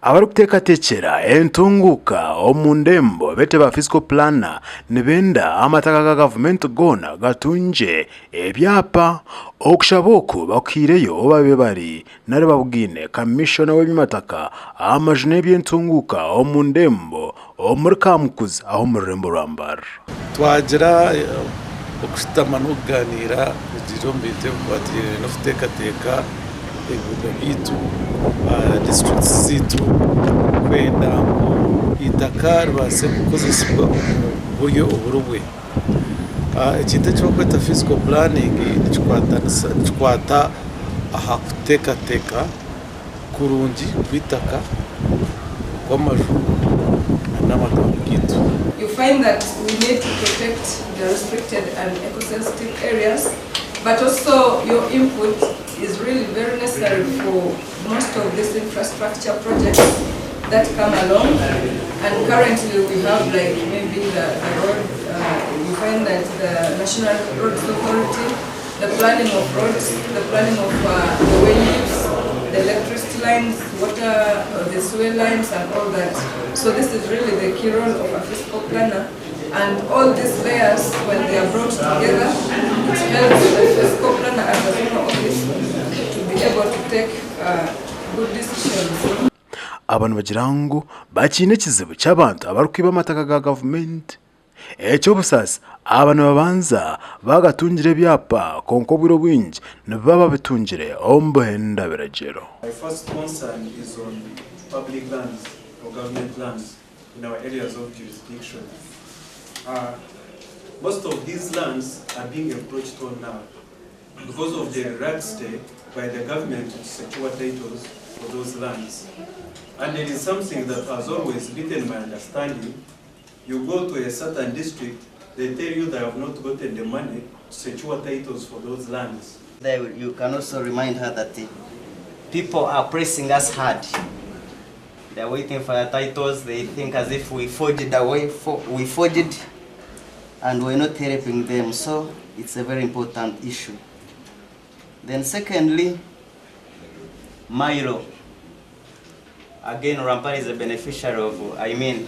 Abarikuteekateekyera entunguuka omu ndembo beete ba physical planner nibenda amataka ga gavumenti goona gatungye ebyapa. Okushaba oku bakuhaireyo obu babaire bari nari babugaine Kamishona w'eby'amataka, amaju n'eby'entunguuka omu ndembo omuri Kamukuzi aho omu rurembo rwa Mbarara. Twagira okushutama n'okugaaniira kurugiirira omu bintu ebikwatiraine n'okuteekateeka ebibuga byaitu, disiturikiti zaitu kwenda ngu eitaka ribaase kukozesibwa omu buryo oburi bwe. Ekintu eki barikweta physical planning nikikwata aha kuteekateeka kurungi kw'eitaka, kw'amaju n'amatungo gaitu. You find that we need to protect the restricted and eco-sensitive areas but also your input is really very necessary for most of these infrastructure projects that come along and currently we have like maybe the, the road, uh, you find that the National Roads Authority, the planning of roads, the planning of uh, the way lifts, the electricity lines, water, uh, the sewer lines and all that. So this is really the key role of a physical planner and all these layers when they are brought together, it helps the physical planner at the zonal office to be able to take uh, good decisions. Aba nibagira ngu bakiine ekizibu ky'abantu abarikwiba amataka ga gavumenti. Eky'obusaasi aba nibabanza baagatungira ebyapa kwonka obwire obwingi nibaba babitungire omu buhenda biragiro. My first concern is on public lands or government lands in our areas of jurisdiction. Uh, most of these lands are being encroached on now because of the laxity by the government to secure titles for those lands. And it is something that has always been my understanding. You go to a certain district, they tell you they have not gotten the money to secure titles for those lands. There you can also remind her that the people are pressing us hard. They are waiting for the titles. They think as if we forged away, for, we forged, and we're not helping them. So it's a very important issue. Then secondly, Milo. Again, Rwampara is a beneficiary of, I mean,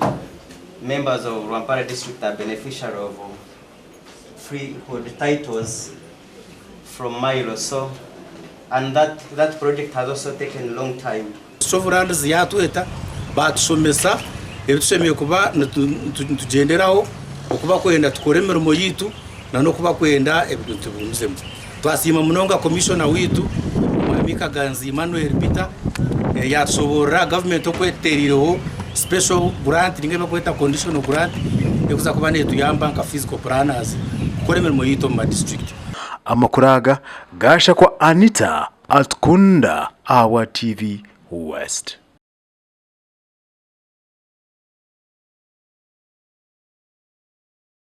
members of Rwampara district are beneficiary of freehold titles from Milo. So, and that, that project has also taken a long time. Sovereigns yaatweta baatushomesa ebi tushemereire kuba nitugyenderaho oku barikwenda tukore emirimo yaitu n'oku barikwenda ebintu tubigumizemu. Twasiima munonga komishona waitu Omwami Kaganzi Emmanuel Peter yaatushoboorora gavumenti oku etutereireho special grant ninga ebi barikweta conditional grant erikuza kuba neetuyamba nka physical planners kukora emirimo yaitu omu madisiturikiti. Amakuru aga gaashakwa Anita Atukunda ahabwa TV West.